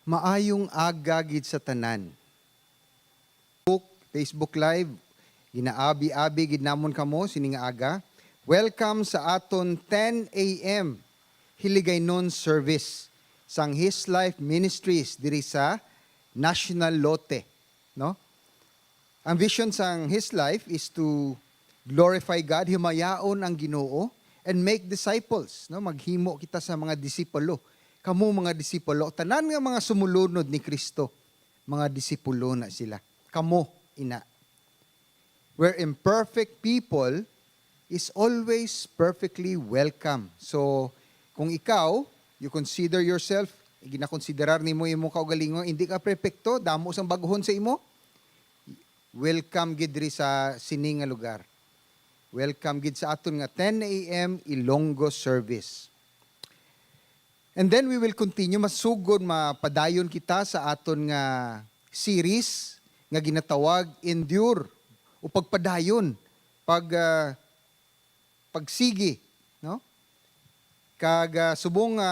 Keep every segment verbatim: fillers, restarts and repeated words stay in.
Maayong aga gid sa tanan. Facebook, Facebook Live, ginaabi-abi gid namon kamo sini nga aga. Welcome sa aton ten a m Hiligaynon service sang His Life Ministries diri sa National Lote, no? Ang vision sang His Life is to glorify God, himayaon ang Ginoo, and make disciples, no? Maghimo kita sa mga disipulo. Kamo mga disipulo, tanan nga mga sumulunod ni Kristo, mga disipulo na sila. Kamo ina. Where imperfect people is always perfectly welcome. So, kung ikaw, you consider yourself, ginakonsiderar nimo imong kaugalingon, hindi ka perpekto, damo sang baguhon sa imo, welcome gid diri sa sini nga lugar. Welcome gid sa aton nga ten a m Ilonggo service. And then we will continue, masugod mapadayon kita sa aton nga series nga ginatawag Endure o Pagpadayon, pag, ah, pagsigi, no? Kag, ah, subong nga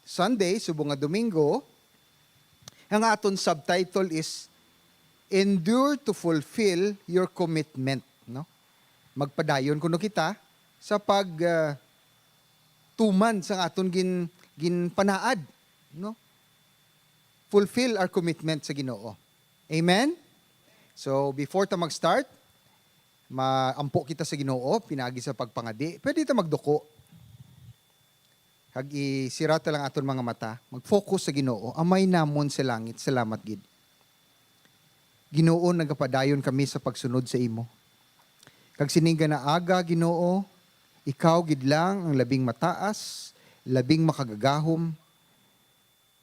Sunday, subong nga Domingo, ang aton subtitle is Endure to Fulfill Your Commitment, no? Magpadayon kuno kita sa pag, ah, tuman sang aton gin-, ginpanaad, no? Fulfill our commitment sa Ginoo. Amen? So, before ta mag-start, maampo kita sa Ginoo, pinaagi sa pagpangadi. Pwede ta magduko. Kag isira ta lang aton mga mata. Mag-focus sa Ginoo. Amay namon sa langit, salamat gid. Ginoo, nagapadayon kami sa pagsunod sa imo. Kag sini nga aga, Ginoo, ikaw gid lang ang labing mataas, labing makagagahom,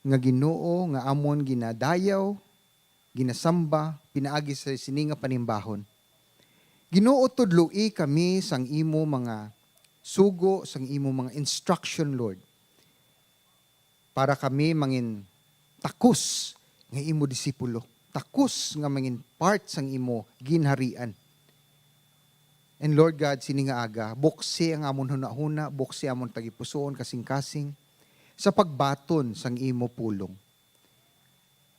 nga Ginoo nga amon ginadayaw, ginasamba, pinaagi sa sini nga panimbahon. Ginoo, tudloi kami sang imo mga sugo, sang imo mga instruction, Lord, para kami mangin takos nga imo disipulo, takos nga mangin part sang imo ginharian. And Lord God, sini nga aga, buksi ang amon hunahuna, buksi amon tagipusoon, kasing-kasing, sa pagbaton sang imo pulong,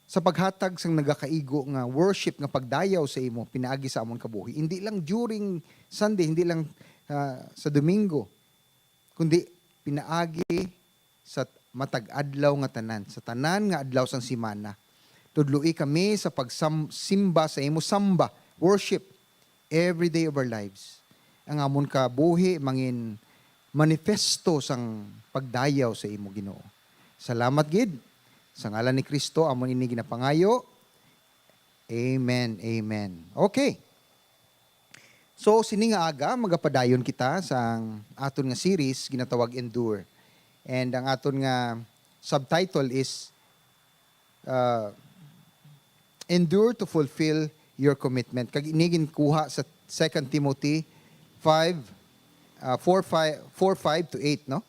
sa paghatag sang nagakaigo nga worship, nga pagdayaw sa imo pinaagi sa amon kabuhi, hindi lang during Sunday, hindi lang, ah, sa Domingo, kundi pinaagi sa matag adlaw nga tanan, sa tanan nga adlaw sang semana. Tudloi kami sa pagsam-, simba sa imo samba, worship, every day of our lives. Ang amon kabuhi mangin manifesto sang pagdayaw sa imo, Ginoo. Salamat gid. Sa ngalan ni Kristo, amon ini ginapangayo. Amen. Amen. Okay. So, sini nga aga, magapadayon kita sa aton nga series, ginatawag Endure. And ang aton nga subtitle is, uh, Endure to Fulfill Your Commitment. Kag ini ginkuha sa Second Timothy five, uh, four, five, four, five to eight, no?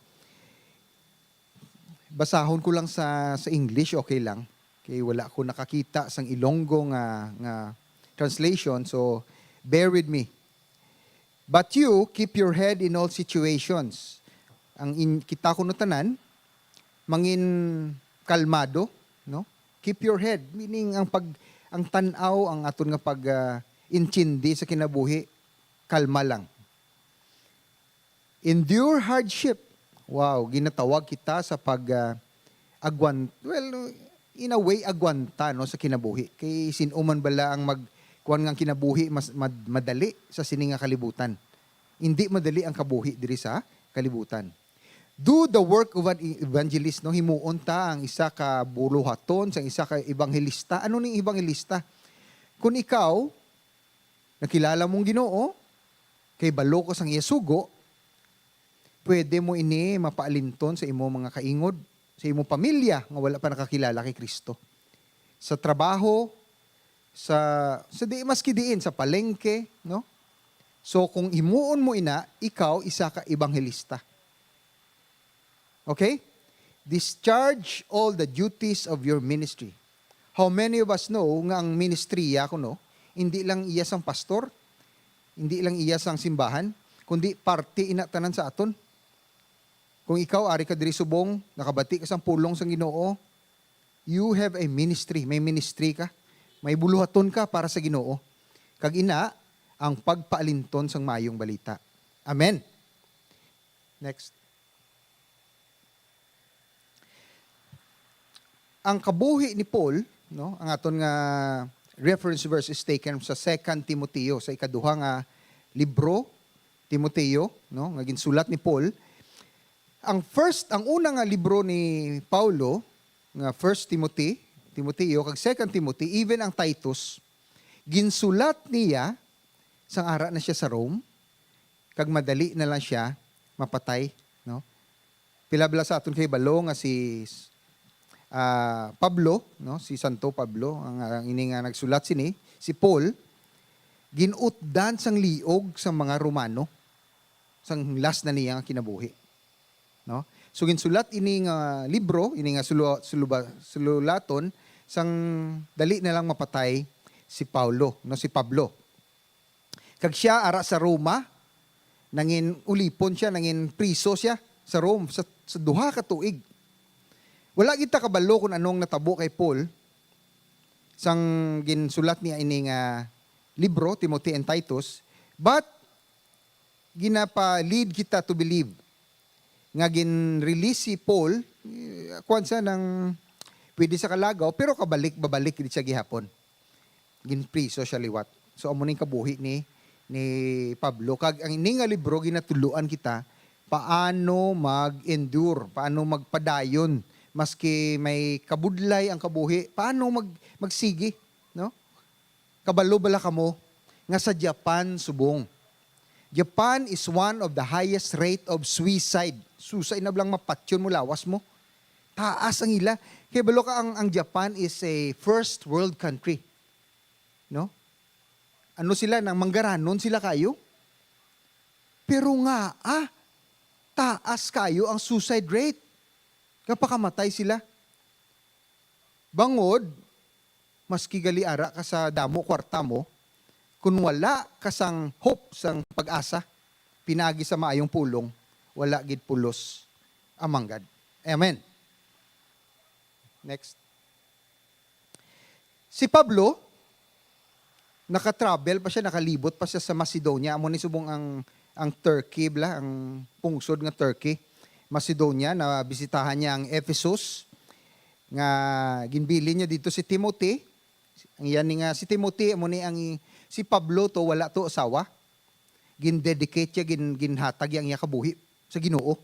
Basahon ko lang sa, sa English, okay lang. Kay wala ko nakakita sang Ilonggo nga, nga translation, so bear with me. "But you keep your head in all situations." Ang in-, kita ko no tanan, mangin kalmado, no? Keep your head, meaning ang pag, ang tan-aw, ang aton nga pag, ah, intindi sa kinabuhi, kalma lang. Endure hardship. Wow, ginatawag kita sa pag, ah, agwan-, well, in a way, agwanta, no, sa kinabuhi. Kay sin-o man bala ang mag-, kuwan nga ang kinabuhi mas mad-, madali sa sini nga kalibutan. Hindi madali ang kabuhi diri sa kalibutan. Do the work of an evangelist, no? Himuon ta ang isa ka buluhaton, sang isa ka ebanghelista. Ano ning ebanghelista? Kung ikaw, nakilala mong Ginoo, kay balo ka sang iya sugo, pwede mo ini mapaalinton sa imo mga kaingod, sa imo pamilya nga wala pa nakakilala kay Kristo. Sa trabaho, sa, sa di, maski diin, sa palengke, no? So, kung himuon mo ina, ikaw isa ka ebanghelista. Okay? Discharge all the duties of your ministry. How many of us know nga ang ministriya kuno, hindi lang iya sang pastor, hindi lang iya sang simbahan, kundi parte ina tanan sa aton. Kung ikaw ari ka diri subong, nakabati ka sang pulong sang Ginoo, you have a ministry, may ministry ka, may buluhaton ka para sa Ginoo. Kag ina ang pagpaalinton sang maayong balita. Amen. Next. Ang kabuhi ni Paul, no, ang aton nga reference verse is taken sa Second Timoteo, sa ikaduha nga libro, Timoteo, no, nga ginsulat ni Paul. Ang first, ang una nga libro ni Paulo, nga First Timothy, Timoteo, kag Second Timothy, even ang Titus, ginsulat niya sang ara na siya sa Rome, kag madali na lang siya mapatay, no? Pila bala sa aton kahibalo nga si, ah, Pablo, no? Si Santo Pablo, ang, ang ini nga nagsulat sini, si Paul, ginutdan sang liog sang mga Romano, sang last na niya nga kinabuhi, no? So, ginsulat ini nga libro, ini nga sulu-, suluba-, sululaton, sang dali na lang mapatay si Paulo, no? Si Pablo. Kag siya ara sa Roma, nangin ulipon siya, nangin priso siya sa Rome sa, sa duha ka tuig. Wala gid ta kabalo kung anong natabo kay Paul sang ginsulat niya ini nga libro, Timothy and Titus, but ginapa-lead kita to believe nga gin-release si Paul, eh, kuwan siya ng pwede sa kalagaw, pero kabalik, babalik gid siya gihapon. Ginpriso siya liwat. So, amo ning kabuhi ni, ni Pablo. Kag ang ini nga libro, ginatuluan kita paano mag-endure, paano magpadayon, maski may kabudlay ang kabuhi, paano mag-, magsigi, no? Kabalo bala kamo nga sa Japan subong? Japan is one of the highest rate of suicide. Suicide na bala, mapatyon mo, lawas mo. Taas ang ila. Kay balo ka, ang, ang Japan is a first world country. No? Ano sila, nang manggaranon sila kayo? Pero nga, ah, taas kayo ang suicide rate. Kapakamatay sila. Bangod, maski gali ara ka sa damo kwarta mo, kun wala ka sang hope, sang pag-asa, pinaagi sa maayong pulong, wala gid pulos ang manggad. Amen. Next. Si Pablo, naka-travel pa siya, nakalibot pa siya sa Macedonia. Amo ni subong ang, ang Turkey, bala, ang pungsod nga Turkey, Macedonia. Nabisitahan niya ang Ephesus, nga ginbilin niya dito si Timothy. Ang iya ni nga si Timothy, amo ni ang i-, si Pablo to, wala to asawa. Gin-dedicate siya, gin-, ginhatag niya ang iya kabuhi sa Ginoo.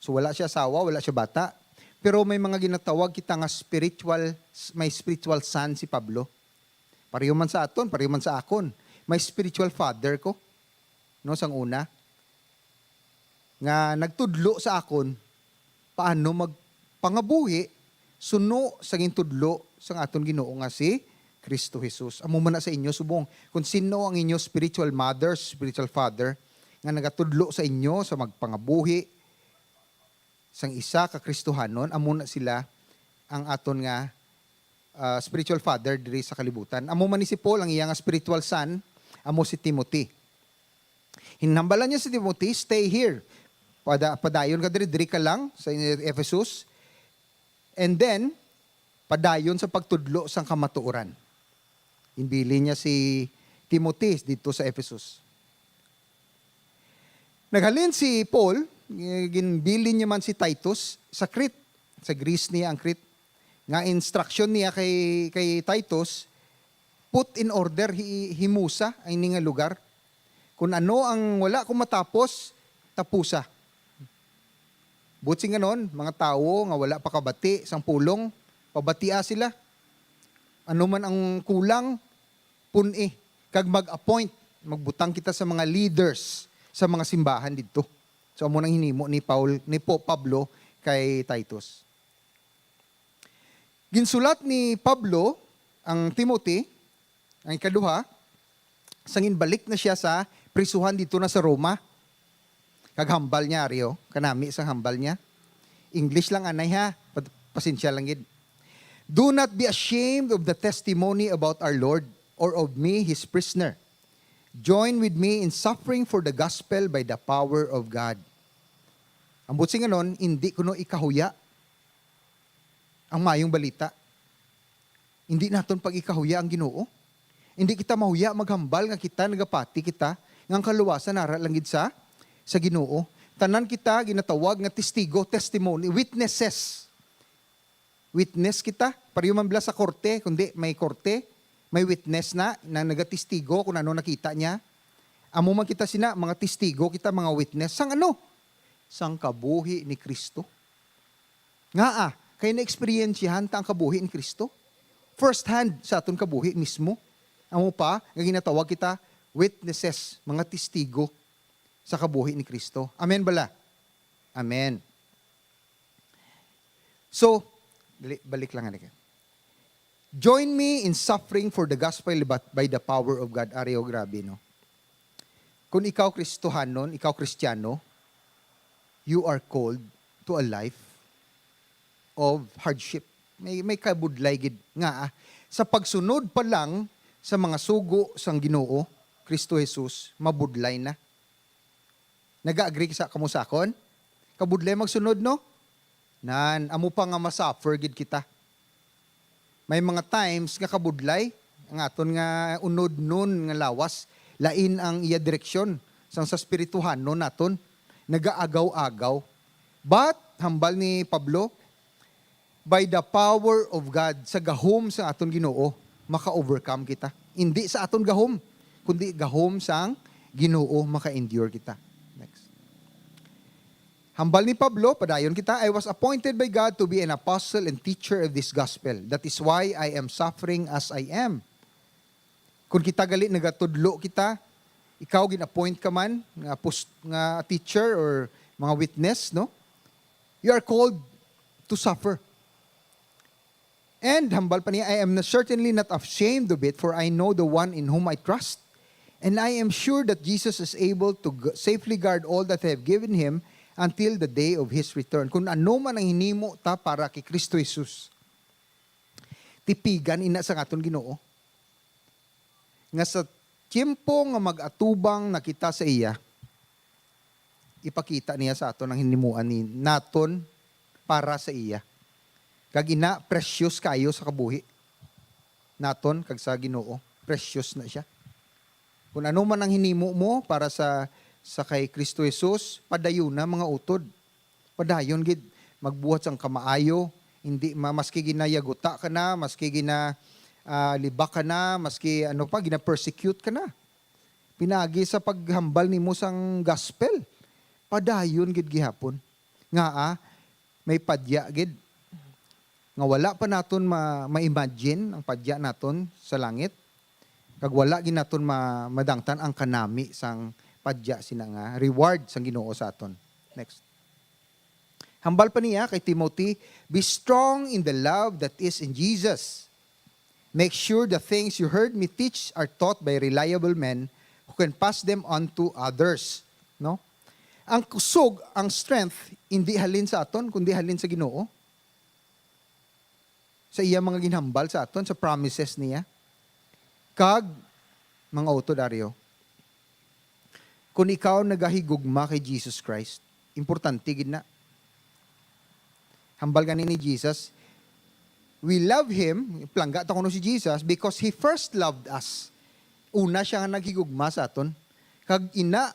So, wala siya asawa, wala siya bata. Pero may mga ginatawag kita nga spiritual, may spiritual son si Pablo. Pareho man sa aton, pareho man sa akon. May spiritual father ko, no, sang una, nga nagtudlo sa akon paano magpangabuhi suno sa gintudlo sang aton Ginoo nga si Cristo Jesus. Amo man na sa inyo subong, kung sino ang inyo spiritual mother, spiritual father, nga nagatudlo sa inyo sa magpangabuhi sang isa ka Kristohanon, amo na sila ang aton nga, ah, spiritual father diri sa kalibutan. Amo man ni si Paul, ang iya nga spiritual son, amo si Timothy. Hinambalan niya si Timothy, "Stay here. Pada-, padayon ka diri, diri ka lang sa Ephesus. And then, padayon sa pagtudlo sang kamatuoran." Ginbilin niya si Timothy dito sa Ephesus. Naghalin si Paul, eh, ginbilin niya man si Titus sa Crete. Sa Greece niya ang Crete. Nga instruction niya kay, kay Titus, "Put in order, hi-, himusa ang ini nga lugar. Kung ano ang wala ko matapos, tapusa." Buot silingon, mga tawo nga wala pa kabati sang pulong, pabatia sila. Ano man ang kulang, pun-i, kag mag-appoint, magbutang kita sa mga leaders sa mga simbahan didto. So, amo nang hinimo ni Paul, ni Po-, Pablo kay Titus. Ginsulat ni Pablo ang Timothy, ang ikaduha, sa ginbalik na siya sa prisuhan dito na sa Roma. Kag hambal niya, ari, o, kanami sang hambal niya. English lang anay, ha. Pa-, pasensya lang gid. "Do not be ashamed of the testimony about our Lord or of me, his prisoner." Join with me in suffering for the gospel by the power of God. Ang buot silingon, hindi kuno ikahuya ang maayong balita. Hindi naton pag-ikahuya ang Ginoo. Hindi kita mahuya maghambal nga kita nagapati kita nga ang kaluwasan ara lang gid sa, sa Ginoo. Tanan kita ginatawag nga testigo, testimony, witnesses. Witness kita. Pareho man bala sa korte, kundi may korte, may witness na, na nagatestigo kung ano nakita niya. Amo man kita sina, mga testigo kita, mga witness. Sang ano? Sang kabuhi ni Kristo. Ngaa, kay naeksperyensyahan ta ang kabuhi ni Kristo. First hand sa aton kabuhi mismo. Amo pa, nga ginatawag kita witnesses, mga testigo sa kabuhi ni Kristo. Amen bala? Amen. So, dali, balik lang ani ka. Join me in suffering for the gospel, but by the power of God. Ari, o, grabe, no? Kung ikaw Kristohanon, ikaw Kristiyano, you are called to a life of hardship. May, may kabudlay gid nga, ah, sa pagsunod pa lang sa mga sugo sang Ginoo, Kristo Jesus, mabudlay na. Naga-agree sa kamo sa akon? Kabudlay magsunod, no? Nan, amo pa nga masuffer gid kita. May mga times nga kabudlay ang aton nga unodnon nga lawas, lain ang iya direksyon sang sa espirituhanon naton, nagaagaw-agaw. But, hambal ni Pablo, by the power of God, sa gahom sa aton Ginoo, maka-overcome kita. Hindi sa aton gahom, kundi gahom sang Ginoo maka-endure kita. Next. Hambal ni Pablo, padayon kita, "I was appointed by God to be an apostle and teacher of this gospel. That is why I am suffering as I am." Kung kita gali nagatudlo kita, ikaw gin-appoint ka man nga post, nga teacher or mga witness, no? You are called to suffer. And hambal pa niya, "I am certainly not ashamed of it, for I know the one in whom I trust. And I am sure that Jesus is able to gu- safely guard all that I have given him until the day of his return." Kung ano man ang hinimo ta para kay Kristo Jesus, tipigan ina sa aton Ginoo, nga sa tiyempo nga mag-atubang na kita sa iya, ipakita niya sa aton ang hinimuan ni naton para sa iya. Kag ina, precious kayo sa kabuhi naton kag sa Ginoo. Precious na siya. Kung ano man ang hinimo mo para sa, sa kay Kristo Jesus, padayuna, mga utod. Padayon gid magbuhat sang kamaayo, hindi ma-, maski ginayaguta ka na, maski gina, ah, libak ka na, maski ano pa, gina-persecute ka na. Pinagi sa paghambal nimo sang gospel, padayon gid gihapon. Ngaa, may padya gid nga wala pa naton ma-, ma-imagine ang padya naton sa langit, kag wala gid naton ma-, madangtan ang kanami sang padya sina nga reward sang Ginoo sa aton. Next. Hambal pa niya kay Timothy, "Be strong in the love that is in Jesus. Make sure the things you heard me teach are taught by reliable men who can pass them on to others." No? Ang kusog, ang strength, hindi halin sa aton, kundi halin sa Ginoo. Sa iya mga ginhambal sa aton, sa promises niya. Kag, mga utod, Ario, kung ikaw nagahigugma kay Jesus Christ, importante gid na. Hambal gani ni Jesus, we love Him, palangga ta kuno si Jesus, because He first loved us. Una siya nga naghigugma sa aton. Kag ina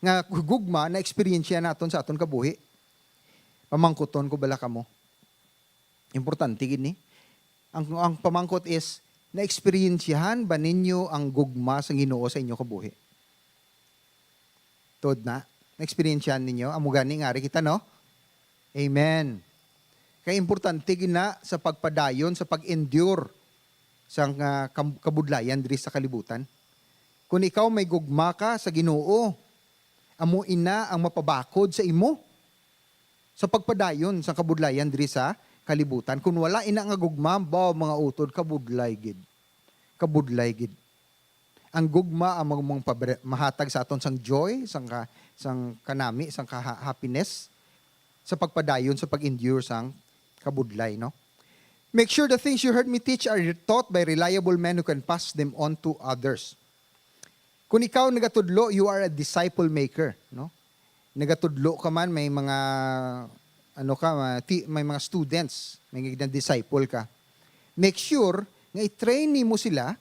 nga higugma na eksperyensya naton sa aton kabuhi. Pamangkuton ko bala kamo. Importante gid ni. Ang, ang pamangkot is, naeksperyensyahan ba ninyo ang gugma sa Ginoo sa inyo kabuhi? Tuod na, naeksperyensyahan ninyo? Amo gani nga ari kita, no? Amen. Kay importante gid na sa pagpadayon, sa pag-endure sa nga kam-, kabudlayan diri sa kalibutan. Kung ikaw may gugma ka sa Ginoo, amo ina ang mapabakod sa imo sa pagpadayon sa kabudlayan diri sa kalibutan. Kung wala ina nga gugma, baw, mga utod, kabudlay gid. Kabudlay gid. Ang gugma ang mag-, mong pabre-, mahatag sa aton sang joy, sang ka-, sang kanami, sang kaha-, happiness, sa pagpadayon, sa pag-endure sang kabudlay, no? Make sure the things you heard me teach are taught by reliable men who can pass them on to others. Kung ikaw nagatudlo, you are a disciple maker, no? Nagatudlo ka man, may mga, ano ka, ma-, ti-, may mga students, may nga disciple ka. Make sure nga i-train nimo sila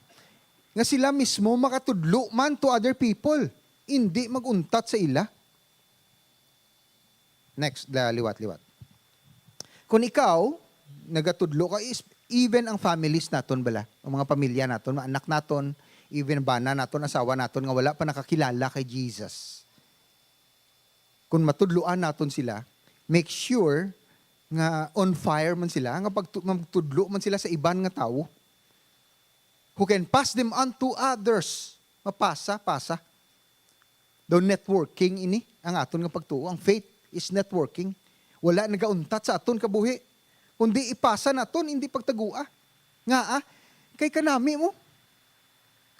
nga sila mismo makatudlo man to other people, hindi mag-untat sa ila. Next, la-, liwat, liwat. Kung ikaw, nagatudlo ka, is, even ang families naton bala, ang mga pamilya naton, mga anak naton, even bana naton, asawa naton, nga wala pa nakakilala kay Jesus. Kung matudloan naton sila, make sure nga on fire man sila, nga pagtu-, magtudlo man sila sa iban nga tawo. Who can pass them on to others. Mapasa, pasa. Daw networking ini, ang aton nga pagtuo. Ang faith is networking. Wala nagauntat sa aton kabuhi, kundi ipasa naton, hindi pagtagua. Nga, ah, kay kanami mo.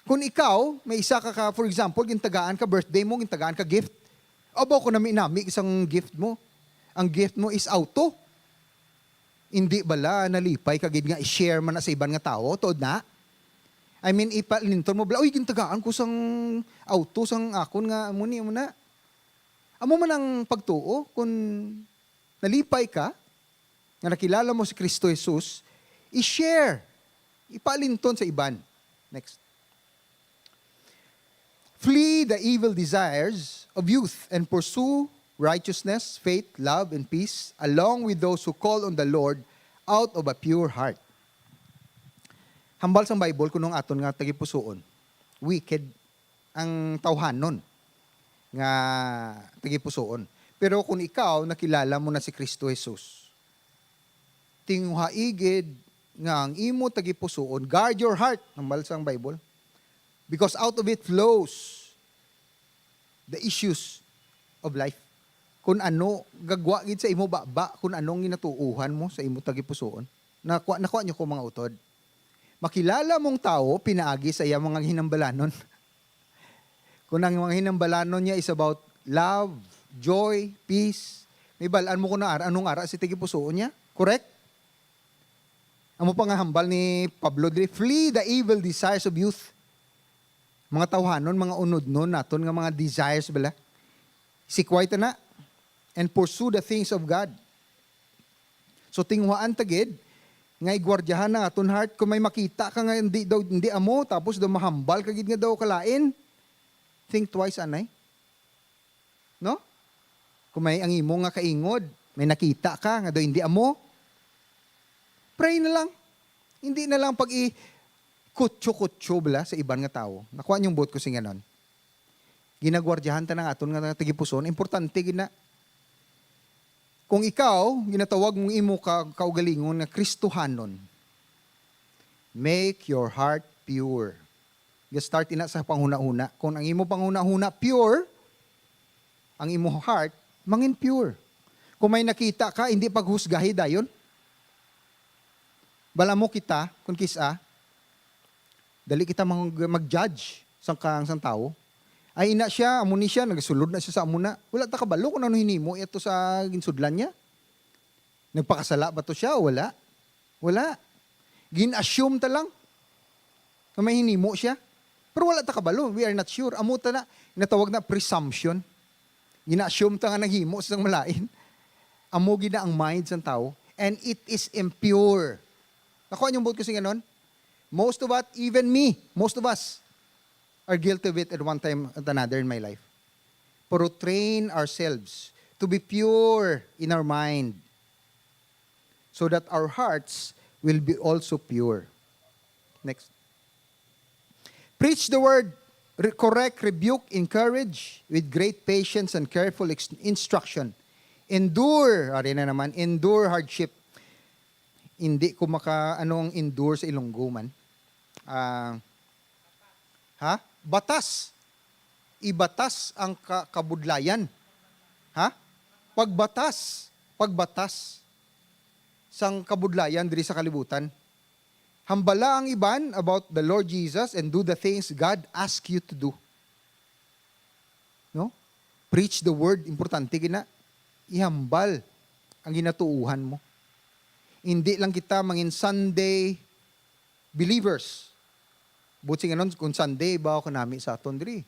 Kung ikaw, may isa ka, ka, for example, gintagaan ka, birthday mo, gintagaan ka gift. Abo ko nami-nami isang gift mo. Ang gift mo is auto. Hindi bala nalipay ka gid nga i-share man na sa iban nga tawo, tuod na? I mean, ipalinton mo bala, "Uy, gintagaan ko sang auto sang akon nga amo ni, amo na." Amo man ang pagtuo, kung nalipay ka, nga nakilala mo si Kristo Jesus, i-share, ipalinton sa iban. Next. Flee the evil desires of youth and pursue righteousness, faith, love, and peace, along with those who call on the Lord out of a pure heart. Hambal sang Bible, kuno ang aton nga tagipusoon, wicked ang tawhanon nga tagipusoon. Pero kung ikaw, nakilala mo na si Kristo Jesus, tinguhai gid nga ang imo tagipusoon, guard your heart, hambal sang Bible, because out of it flows the issues of life. Kung ano gagwa gid sa imo baba, kung anong ginatuohan mo sa imo tagipusoon. Nakuha, nakuha niyo ko, mga utod. Makilala mong tawo pinaagi sa iya mga hinambalanon. Kung ang mga hinambalanon niya is about love, joy, peace, may balaan mo kung ara, anong ara si tagipusoon niya. Correct? Amo pa nga hambal ni Pablo diri, "Flee the evil desires of youth." Mga tawhanon, mga unodnon naton nga mga desires bala. Sikway ta na and pursue the things of God. So, tinguhaan ta gid nga igwardyahan ang aton heart. Kung may makita ka nga hindi daw, hindi amo, tapos daw mahambal ka gid nga daw kalain, think twice, anay. No? Kung may ang imo nga kaingod, may nakita ka nga daw hindi amo, pray na lang. Hindi na lang pag-i-kutso-kutso bala sa iban nga tawo. Nakuha niyong buot ko sing ganon. Ginagwardyahan ta na nga aton nga tagipuson. Importante gid na. Kung ikaw, ginatawag mong imo ka, kaugalingon nga Kristohanon, make your heart pure. Ga-start ina sa panghunahuna. Kung ang imo panghunahuna pure, ang imo heart mangin pure. Kung may nakita ka, hindi paghusgahi dayon. Bala mo kita, kung kis-a, dali kita mag-, mag-judge sang ka-, sang tawo. Ay, ina siya, amo ni siya, nagasulod na siya sa amo na. Wala ta kabalo kung ano hinimo ato sa ginsudlan niya. Nagpakasala ba to siya o wala? Wala. Gin-assume ta lang nga may hinimo siya. Pero wala ta kabalo. We are not sure. Amo ta na, natawag na presumption. Gin-assume ta nga naghimo sa malain. Amo gid na ang mind sang tawo. And it is impure. Nakuha niyo ang buot ko sing ganon? Most of us, even me, most of us, are guilty of it at one time or another in my life. Pero train ourselves to be pure in our mind so that our hearts will be also pure. Next. Preach the word, re-, correct, rebuke, encourage with great patience and careful ex-, instruction. Endure, ari na naman, endure hardship. Hindi ko maka-, ano ang endure sa Ilonggo man? Ah, ha? Batas. Ibatas ang ka-, kabudlayan. Ha? Pagbatas. Pagbatas sang kabudlayan diri sa kalibutan. Hambala ang iban about the Lord Jesus and do the things God ask you to do. No? Preach the word, importante gid na. Ihambal ang ginatuohan mo. Hindi lang kita mangin Sunday believers. Buot silingon, kung Sunday, bawo ka nami sa aton diri.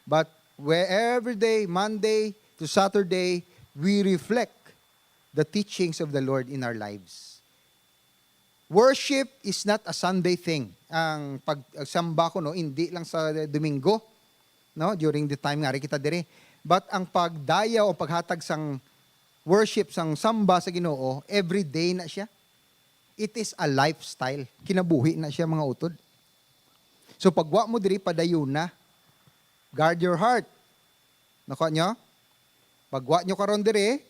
But where every day, Monday to Saturday, we reflect the teachings of the Lord in our lives. Worship is not a Sunday thing. Ang pag-, ang samba ko, no, hindi lang sa Domingo, no, during the time nga kita diri. But ang pagdayaw o paghatag sang worship, sang samba sa Ginoo, every day na siya. It is a lifestyle. Kinabuhi na siya, mga utod. So, pagwa mo diri, padayuna. Guard your heart. Nakuha nyo? Pagwa nyo karon diri,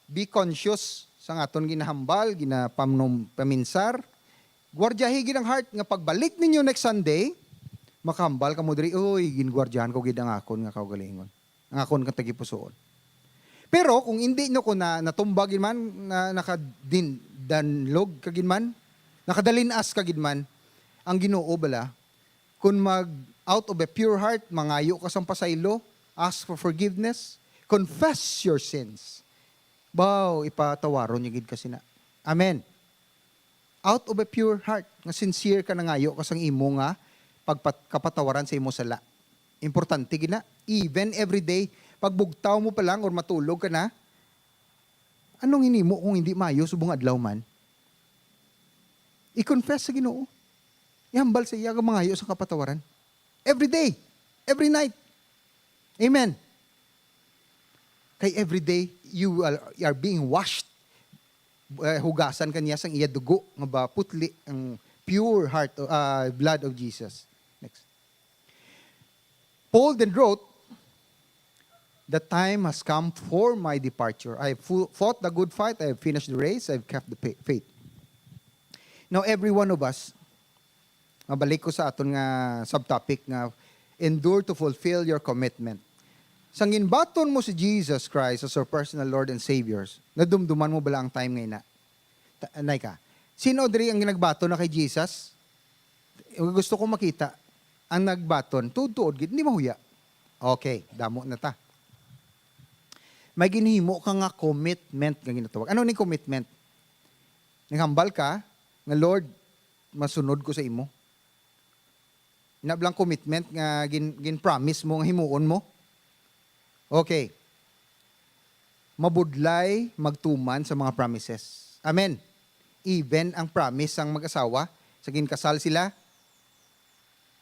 be conscious sa aton ginahambal, ginapamnum-, paminsar. Guardiyahi gid ang heart nga pagbalik ninyo next Sunday, makahambal kamo diri, "Uy, gingwardiyahan ko gid ang akon nga kaugalingon, ang akon nga tagipusoon." Pero kung hindi nyo ko na, natumba gid man, na, nakadin-, danlog ka gid man, nakadalinas ka gid man, ang Ginoo bala, kung mag, out of a pure heart, mangayo ka sang pasaylo, ask for forgiveness, confess your sins. Baw, ipatawaron niya gid ka sina. Amen. Out of a pure heart, nga sincere ka, nangayo ka sang imo nga pagpat-, kapatawaran sa imo sala. Importante gid na. Even every day, pagbugtaw mo pa lang or matulog ka na, anong hinimo kung hindi maayo subong adlaw man? I-confess sa Ginoo. Ihambal sa iya nga mangayo sa kapatawaran. Every day. Every night. Amen. Kay every day, you are, you are being washed. Eh, hugasan ka niya sang iya dugo nga ba putli, ang pure heart, ah, blood of Jesus. Next. Paul then wrote, "The time has come for my departure. I have fu-, fought the good fight, I have finished the race, I have kept the pa-, faith." Now, every one of us, mabalik ko sa aton nga subtopic nga, "Endure to fulfill your commitment." Sang ginbaton mo si Jesus Christ as your personal Lord and Savior, nadumduman mo bala ang time nga ina? Ta-, anay ka. Sino diri ang nagbaton na kay Jesus? Gusto ko makita ang nagbaton. Tuod-tuod gid, hindi mahuya. Okay, damo na ta. May ginhimo ka nga commitment nga ginatawag. Ano ni commitment? Naghambal ka nga, "Lord, masunod ko sa imo." Ina bala ang commitment nga gin-, gin-promise mo nga himuon mo? Okay. Mabudlay magtuman sa mga promises. Amen. Even ang promise sang mag-asawa, sa ginkasal sila,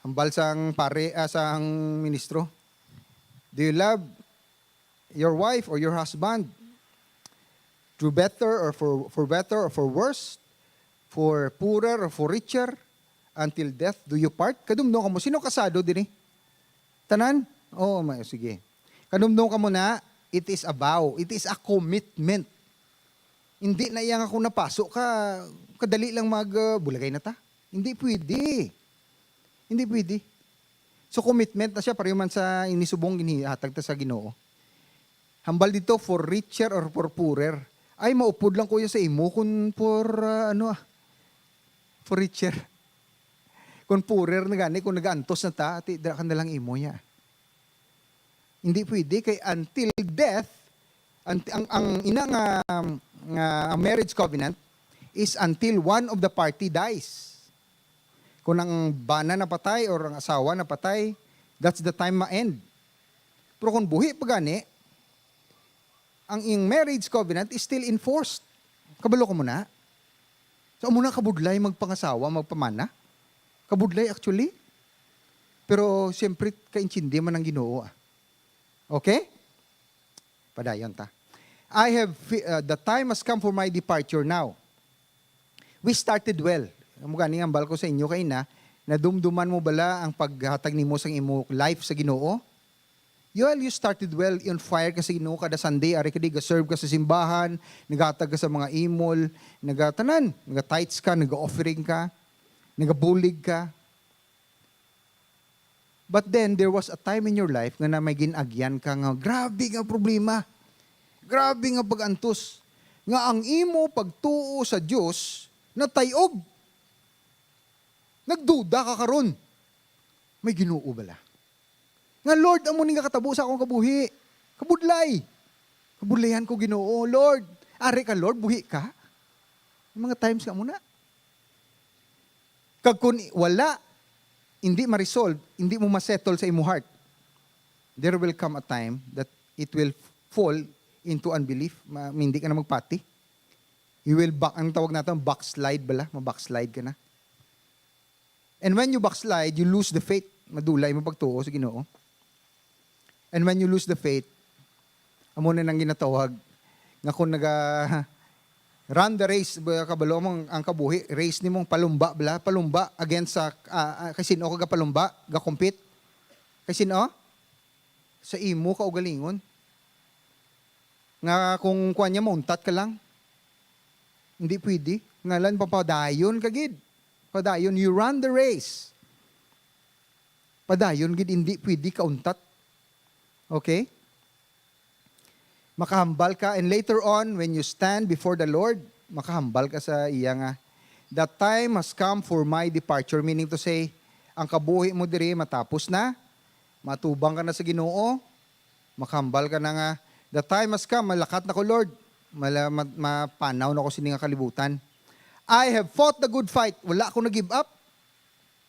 hambal sang pare, ah, sang ministro, "Do you love your wife or your husband? Through better or for, for better or for worse? For poorer or for richer? Until death do you part?" Kadumdom kamo, sino kasado diri? Tanan? Oo, ma-, sige. Kadumdom kamo na, it is a vow. It is a commitment. Hindi na iya nga kung napaso ka, kadali lang mag, uh, bulagay na ta. Hindi pwede. Hindi pwede. So, commitment na siya, pareho man sa inisubong ginihatag ta sa Ginoo. Hambal dito, for richer or for poorer. Ay, maupod lang, kuya, sa imo kung for, ah, ano, ah, for richer. Kung poorer na gani, kung nagaantos na ta, ti, dira ka na lang imo niya. Hindi pwede kay until death, ang, ang, ang ina nga, nga ang marriage covenant is until one of the party dies. Kung ang bana napatay or ang asawa napatay, that's the time ma-end. Pero kung buhi pa gani, ang iyang marriage covenant is still in force. Kabalo ka mo na? So, amo na kabudlay magpangasawa, magpamana? Kabudlay, actually. Pero, siyempre, kaintindi man ang Ginoo, ah. Okay? Padayon ta. I have fi-, uh, the time has come for my departure now. We started well. Amo gani ang hambal ko sa inyo kay na, nadumduman mo bala ang paghatag nimo sang imo life sa Ginoo? Well, you started well, on fire ka sa Ginoo kada Sunday, ari ka di, ga-serve ka sa simbahan, naghatag ka sa mga imol, nagatanan, naga-tithes ka, naga-offering ka, nagabulig ka. But then, there was a time in your life nga na may gin-agyan ka nga grabe nga problema, grabe nga pag-antos, nga ang imo pagtuo sa Dios natay-og. Nagduda ka karon, may Ginoo bala? Nga, "Lord, amo ni nga katabo sa akong kabuhi. Kabudlay. Kabudlayan ko, Ginoo. Lord, ari ka, Lord, buhi ka." May mga times nga amo na. Kag kun wala, hindi ma-resolve, hindi mo ma-settle sa imo heart. there will come a time that it will fall into unbelief. Ma-, hindi ka na magpati. You will back, ang tawag natin, backslide bala. Ma-backslide ka na. And when you backslide, you lose the faith. Madula imong pagtuo sa Ginoo. And when you lose the faith, amo na nang ginatawag nga kung naga run the race, ba, kabalo mo ang, ang kabuhi, race nimong palumba bala, palumba against sa, ah, ah, kay sino ka gapalumba, ga-compete? Kay sino? Sa imo kaugalingon. Nga kung kuwan niya, mauntat ka lang. Hindi pwede. Ngalan, papadayon ka gid. Padayon, you run the race. Padayon gid, hindi pwede kauntat. Okay? Makahambal ka, and later on, when you stand before the Lord, makahambal ka sa iya nga, "The time has come for my departure," meaning to say, ang kabuhi mo diri matapos na, matubang ka na sa Ginoo, makahambal ka na nga, "The time has come, malakat na ko, Lord, mala-, ma-, mapanaw na ko sini nga kalibutan. I have fought the good fight," wala ako nag-give up.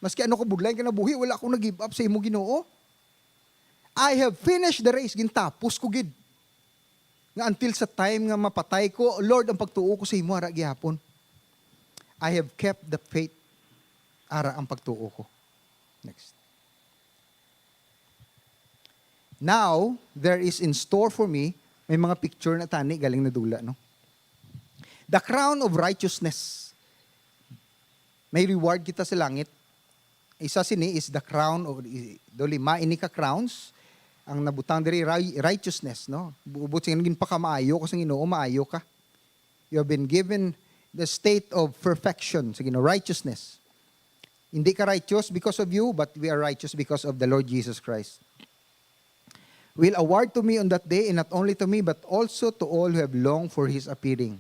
Maski ano ka budlay nga nabuhi, wala ako nag-give up sa imo, Ginoo. "I have finished the race," gintapos ko gid. Nga until sa time nga mapatay ko, "Lord, ang pagtuo ko sa imo ara gihapon. I have kept the faith," ara ang pagtuo ko. Next. "Now, there is in store for me," may mga picture na tani galing nadula, no? "The crown of righteousness." May reward kita sa langit. Isa sini is the crown of, do lima ini ka crowns. Ang nabutang diri, ri-, righteousness, no? Buot silingon, ginpakamaayo ka sa Ginoo, maayo ka. You have been given the state of perfection, sa Ginoo, righteousness. Hindi ka righteous because of you, but we are righteous because of the Lord Jesus Christ. "Will award to me on that day, and not only to me, but also to all who have longed for his appearing."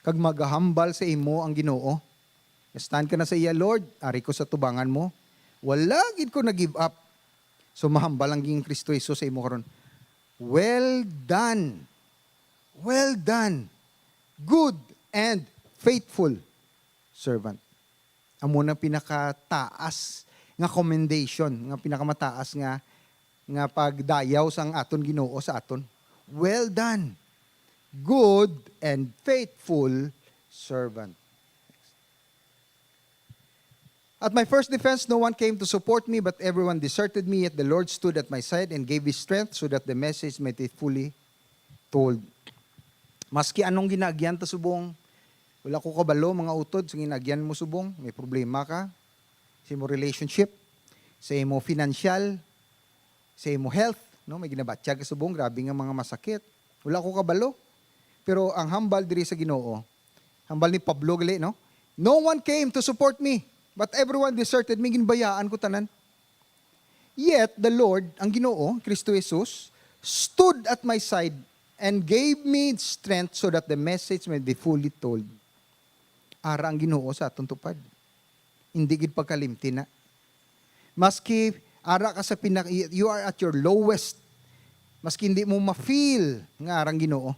Kag magahambal sa imo ang Ginoo. Stand ka na sa iya, "Lord, ari ko sa tubangan mo. Wala gid ko nag-give up." So, mahambal ang Ginoong Kristo Jesus sa imo karon. "Well done. Well done. Good and faithful servant." Amo na pinakataas nga commendation, nga pinakamataas nga, nga pagdayaw sang aton Ginoo sa aton. "Well done, good and faithful servant." "At my first defense, no one came to support me, but everyone deserted me. Yet the Lord stood at my side and gave me strength so that the message might be fully told." Maski anong ginaagyan ta subong, wala ko kabalo, mga utod, sa ginaagyan mo subong, may problema ka sa imo relationship, sa imo financial, sa imo health, no? May ginabatyag ka subong, grabe nga mga masakit. Wala ko kabalo. Pero ang hambal diri sa Ginoo, hambal ni Pablo gali, no? "No one came to support me, but everyone deserted me." Ginbayaan ko tanan. "Yet the Lord," ang Ginoo, Kristo Jesus, "stood at my side and gave me strength so that the message may be fully told." Ara ang Ginoo sa aton tupad. Hindi gid pagkalimti na. Maski ara ka sa pinak-, you are at your lowest, maski hindi mo ma-feel nga ara ang Ginoo,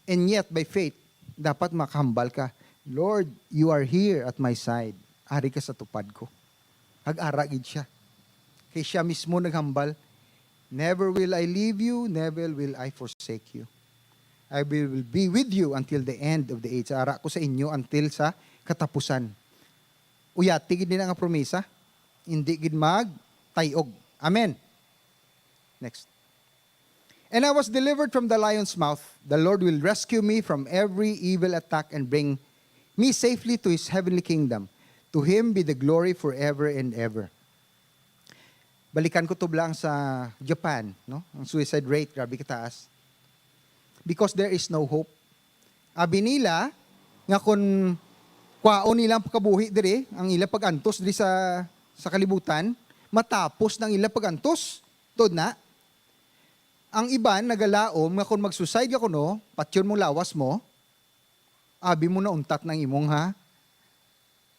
and yet by faith, dapat makahambal ka, "Lord, you are here at my side." Ari ka sa tupad ko. Ag-ara gid siya. Kay siya mismo naghambal, "Never will I leave you, never will I forsake you. I will be with you until the end of the age." Ara ko sa inyo until sa katapusan. Uyati gid nila nga promesa. Hindi gid magtay-og. Amen. Next. "And I was delivered from the lion's mouth. The Lord will rescue me from every evil attack and bring me safely to his heavenly kingdom. To him be the glory forever and ever." Balikan ko to lang sa Japan, no? Ang suicide rate, grabe kataas. Because there is no hope. Abi nila nga kung kwaon nila ang pagkabuhi diri, ang ila pag-antos diri sa, sa kalibutan, matapos ng ila pag-antos, tod na. Ang iban nagalaom nga kung mag-suicide ka kuno, patyon mo lawas mo, abi mo nauntat ng imong, ha,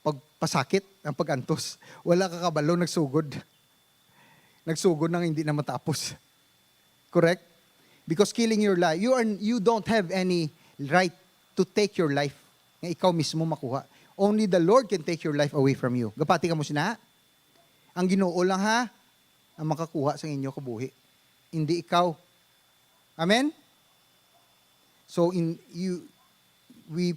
pagpasakit ang pag-antos. Wala ka kabalo, nagsugod. Nagsugod nang hindi na matapos. Correct? Because killing your life, you are, you don't have any right to take your life nga ikaw mismo makuha. Only the Lord can take your life away from you. Gapati ka mo sina? Ang Ginoo lang, ha, ang makakuha sa inyo kabuhi. hindi ikaw. Amen? So, in, you, we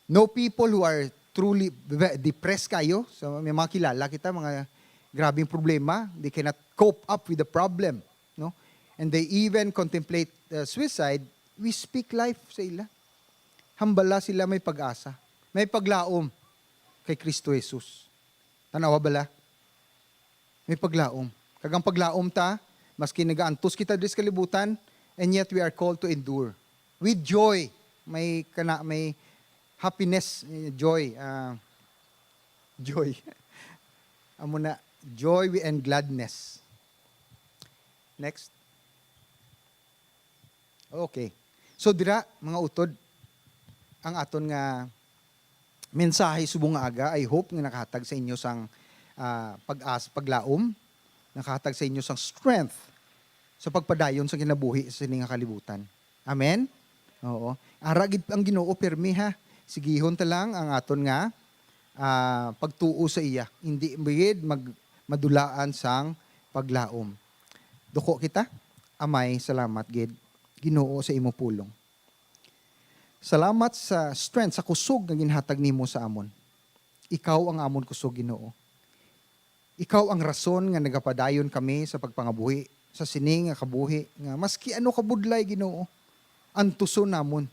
know people who are truly ve-, depressed kayo. So, may mga kilala kita, mga grabing problema. They cannot cope up with the problem, no? And they even contemplate, uh, suicide. We speak life sa ila. Hambala sila may pag-asa. May paglaom kay Kristo Jesus. Tanawa bala? May paglaom. Kag ang paglaom ta, maski nagaantos kita diri sa kalibutan, and yet we are called to endure. With joy. May kana, may happiness, eh, joy, ah, joy. Amo na, joy and gladness. Next. Okay. So dira, mga utod, ang aton nga mensahe subong nga aga, I hope nga nakahatag sa inyo sang, ah, pag-as-, paglaom, nakahatag sa inyo sang strength sa pagpadayon sa kinabuhi sa sini nga kalibutan. Amen? Oo. Ara gid ang Ginoo pirmi, ha. Sigihon ta lang ang aton nga, ah, pagtuo sa iya. Hindi gid mag-, madulaan sang paglaom. Duko kita. Amay, salamat gid, Ginoo, sa imo pulong. Salamat sa strength, sa kusog nga ginhatag nimo sa amon. Ikaw ang amon kusog, Ginoo. Ikaw ang rason nga nagapadayon kami sa pagpangabuhi sa sini nga kabuhi, nga maski ano kabudlay, Ginoo, antuson namon.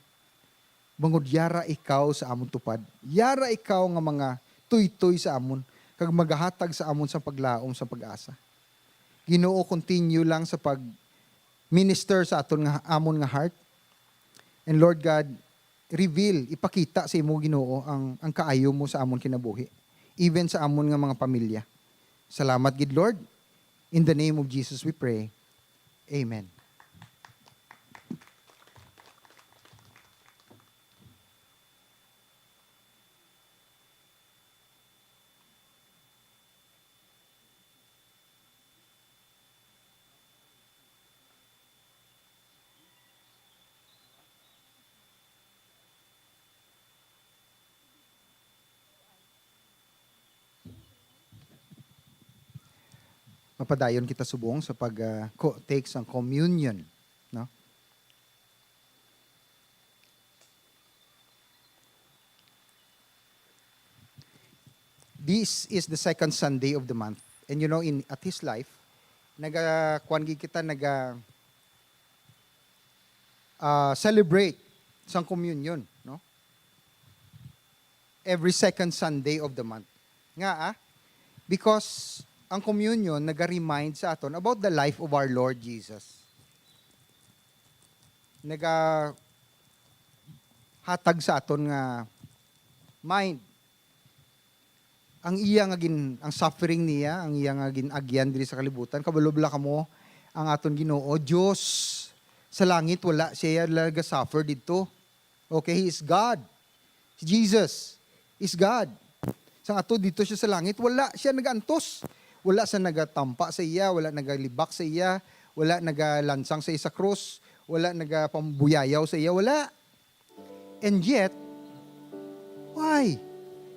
Bangod yara ikaw sa amon tupad. Yara ikaw nga mga tuytoy sa amon, kag magahatag sa amon sang paglaom sa pag-asa. Ginoo, continue lang sa pag-minister sa aton nga, amon nga heart. And Lord God, reveal, ipakita sa imo, Ginoo, ang, ang kaayo mo sa amon kinabuhi, even sa amon nga mga pamilya. Salamat gid, Lord. In the name of Jesus we pray. Amen. Mapadayon kita subong sa pag, ah, co-, take sang communion, no? This is the second Sunday of the month. And you know, in, at his life, naga-, kuwan gid kita, naga, ah, celebrate sang communion, no? Every second Sunday of the month. Nga, ah? Because ang communion naga-remind sa aton about the life of our Lord Jesus. Nagahatag sa aton nga mind ang iya nga gin-, ang suffering niya, ang iya nga gin-agyan diri sa kalibutan. Kabalo bala kamo, ang aton Ginoo, Dios sa langit, wala siya naga-suffer didto. Okay, he is God. Si Jesus is God. Sang ato didto siya sa langit, wala siya nagaantos. Wala siya nagatampa sa iya, wala nagalibak sa iya, wala nagalansang sa iya sa krus, wala nagapambuyayaw sa iya, wala. And yet, why?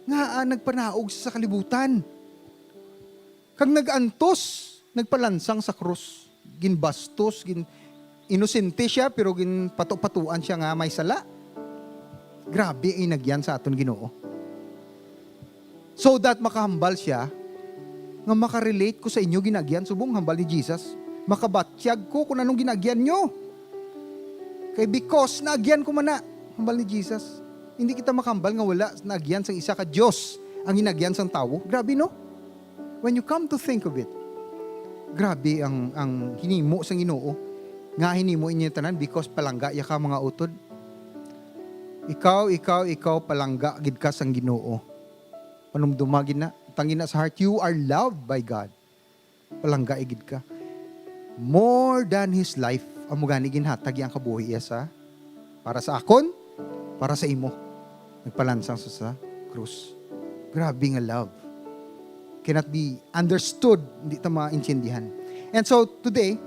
Ngaa nagpanaog sa kalibutan? Kag nag-antos, nagpalansang sa krus. Ginbastos, gin-, inosente siya, pero ginpato-patuan siya nga may sala. Grabe ang inagyan sa aton Ginoo. So that makahambal siya nga makarelate ko sa inyo ginagyan, subong hambal ni Jesus. Makabatyag ko kung anong ginagyan nyo. Kay because naagyan ko man na, hambal ni Jesus. Hindi kita makahambal nga wala naagyan sang isa ka Dios ang ginagyan sang tawo. Grabe, no? When you come to think of it, grabe ang, ang hinimo sang Ginoo. Nga hinimo inyo tanan because palangga ya ka, mga utod. Ikaw, ikaw, ikaw, palangga gid ka sang Ginoo. Panumduma gid na, tangin na sa heart, you are loved by God. Palangga gid ka. More than his life, amo gani ginhatag iya ang kabuhi iya sa, para sa akon, para sa imo. Nagpalansang sa, sa krus. Grabe nga love. Cannot be understood, hindi ta maintindihan. And so today,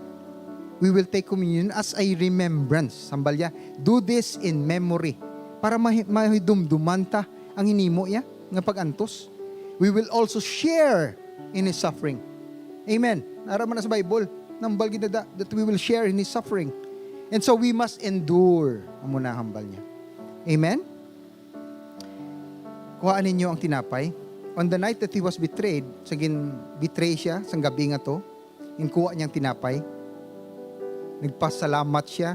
we will take communion as a remembrance. Hambal niya, "Do this in memory." Para mahi-, mahidumduman ta ang hinimo niya nga pag-antos. We will also share in his suffering. Amen. Ara man na sa Bible. Nambal gid na da, that we will share in His suffering. And so we must endure. Amo na ang hambal niya. Amen? Kuhaan ninyo ang tinapay. On the night that He was betrayed, sa gin-betray siya, sang gabi nga to, ginkuha niya ang tinapay. Nagpasalamat siya.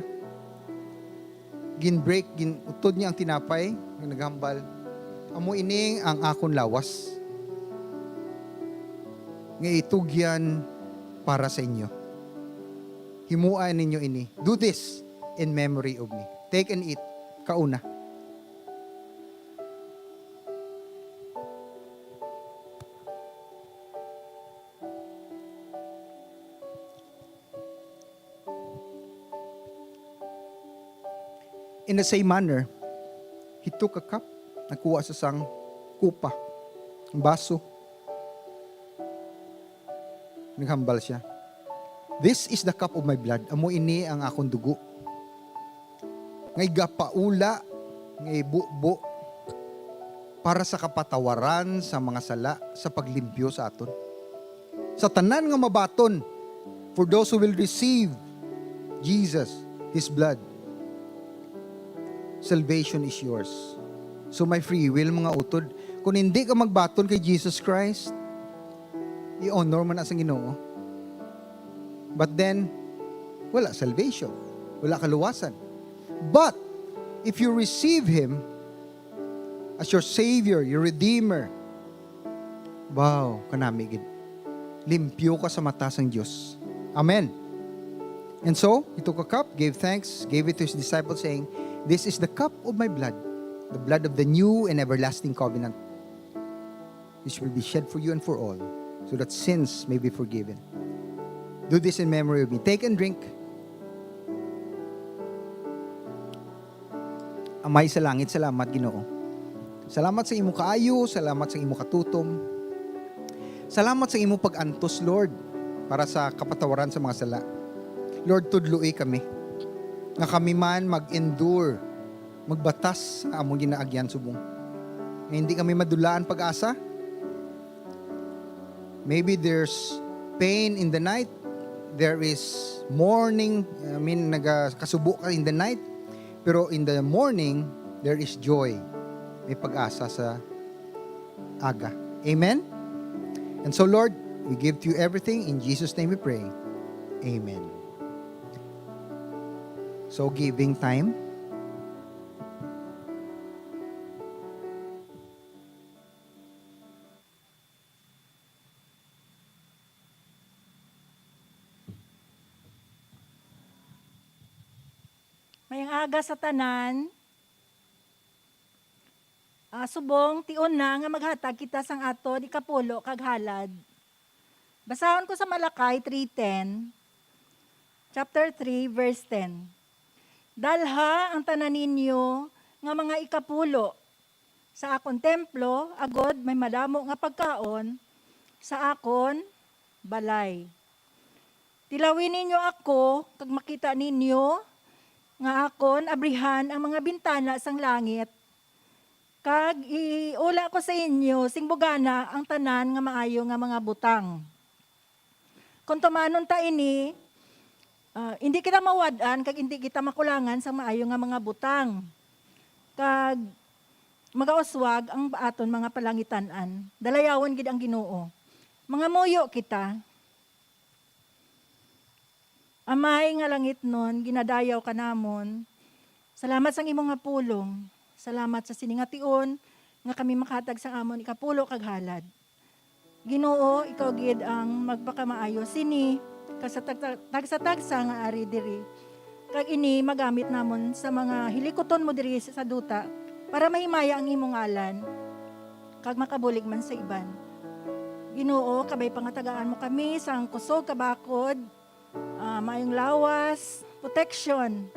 Gin-break, gin-utod niya ang tinapay, nga naghambal, "Amo ini ang akon lawas, nga itugyan para sa inyo. Himoa ninyo ini. Do this in memory of me." Take and eat. Kauna. In the same manner, he took a cup, nagkuha sa sang kupa, ang baso. Naghambal siya, "This is the cup of my blood. Amo ini ang akon dugo, nga igapaula, nga ibubo para sa kapatawaran sa mga sala, sa paglimpyo sa aton." Sa tanan nga mabaton, for those who will receive Jesus, His blood, salvation is yours. So may free will, mga utod. Kung hindi ka magbaton kay Jesus Christ, i-honor man na sa Ginoo. But then, wala salvation. Wala kaluwasan. But, if you receive Him as your Savior, your Redeemer, wow, kanami gid. Limpyo ka sa mata sang Dios. Amen. And so, he took a cup, gave thanks, gave it to his disciples, saying, "This is the cup of my blood, the blood of the new and everlasting covenant, which will be shed for you and for all, so that sins may be forgiven. Do this in memory of me." Take and drink. Amay sa langit, salamat, Ginoo. Salamat sa imo kaayo, salamat sa imo katutom. Salamat sa imo pag-antos, Lord, para sa kapatawaran sa mga sala. Lord, tudloi kami nga kami man mag-endure, magbatas sa among ginaagyan subong. Nga hindi kami madulaan pag-asa. Maybe there's pain in the night. There is mourning. I mean, nagakasubo ka in the night. Pero in the morning, there is joy. May pag-asa sa aga. Amen? And so, Lord, we give to you everything. In Jesus' name we pray. Amen. So, giving time. Mayang aga sa tanan. Ah, subong, tion na nga maghatag kita sang aton ikapulo kag halad. Basahon ko sa Malakay three ten, chapter three, verse ten. "Dalha ang tanan ninyo nga mga ikapulo sa akon templo, agod may madamo nga pagkaon sa akon balay. Tilawi ninyo ako, kag makita ninyo nga akon abrihan ang mga bintana sang langit, kag iula ko sa inyo sing bugana ang tanan nga maayo nga mga butang." Kung tumanon ta ini, ah, indi kita mawad-an kag indi kita makulangan sang maayo nga mga butang, kag magauswag ang aton mga palangitan-an. Dalayawon gid ang Ginoo. Mangamuyo kita. Amay nga langitnon, ginadayaw ka namon. Salamat sang imo nga pulong. Salamat sa sini nga tion nga kami makahatag sang amon ikapulo kag halad. Ginoo, ikaw gid ang magpakamaayo sini, kag sa tagsa-, tagsa-tagsa nga ari diri. Kag ini magamit namon sa mga hilikuton mo diri sa duta, para mahimaya ang imo ngalan, kag makabulig man sa iban. Ginoo, kabay pangatagaan mo kami sang kusog, kabakod, ah, maayong lawas, protection,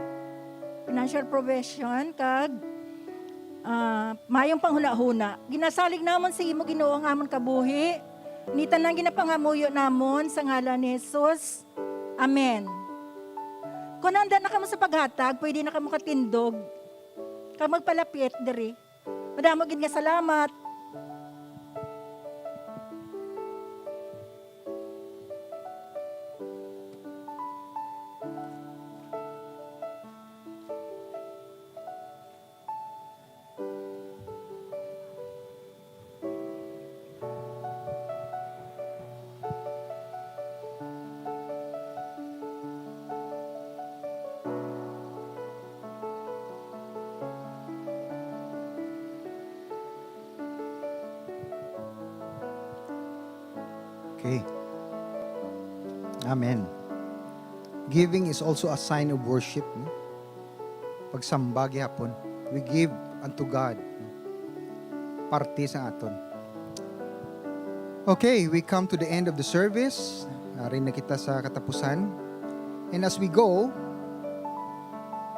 financial provision, kag, ah, maayong panghunahuna. Ginasalig namon sa imo, Ginoo, ang amon kabuhi. Ni tanan ginapangamuyo namon sa ngalan ni Jesus. Amen. Kon handa na kamo sa paghatag, pwede na kamo katindog kag magpalapit diri. Madamo gid nga salamat. Okay. Amen. Giving is also a sign of worship, no? Pagsamba gihapon. We give unto God. Parte sa aton. Okay, we come to the end of the service. Ari na kita sa katapusan. And as we go,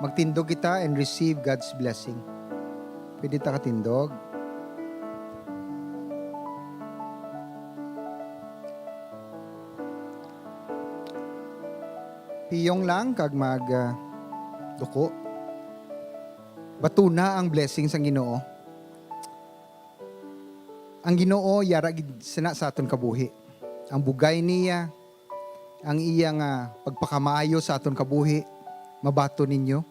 magtindog kita and receive God's blessing. Pwede ta katindog. Piyong lang kag mag, ah, duko. Batuna ang blessing sang Ginoo. Ang Ginoo yara gid sina sa aton kabuhi. Ang bugay niya, ang iya nga pagpakamaayo sa aton kabuhi, mabaton ninyo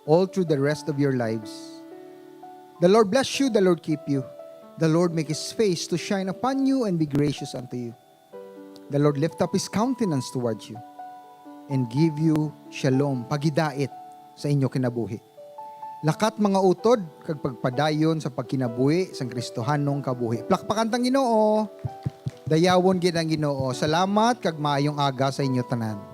all through the rest of your lives. The Lord bless you, the Lord keep you. The Lord make His face to shine upon you and be gracious unto you. The Lord lift up His countenance towards you and give you shalom, pagidait sa inyo kinabuhi. Lakat mga utod kag pagpadayon sa pagkinabuhi sang Kristohanong kabuhi. Plakpakan tang Ginoo. Dayawon gid ang Ginoo. Salamat kag maayong aga sa inyo tanan.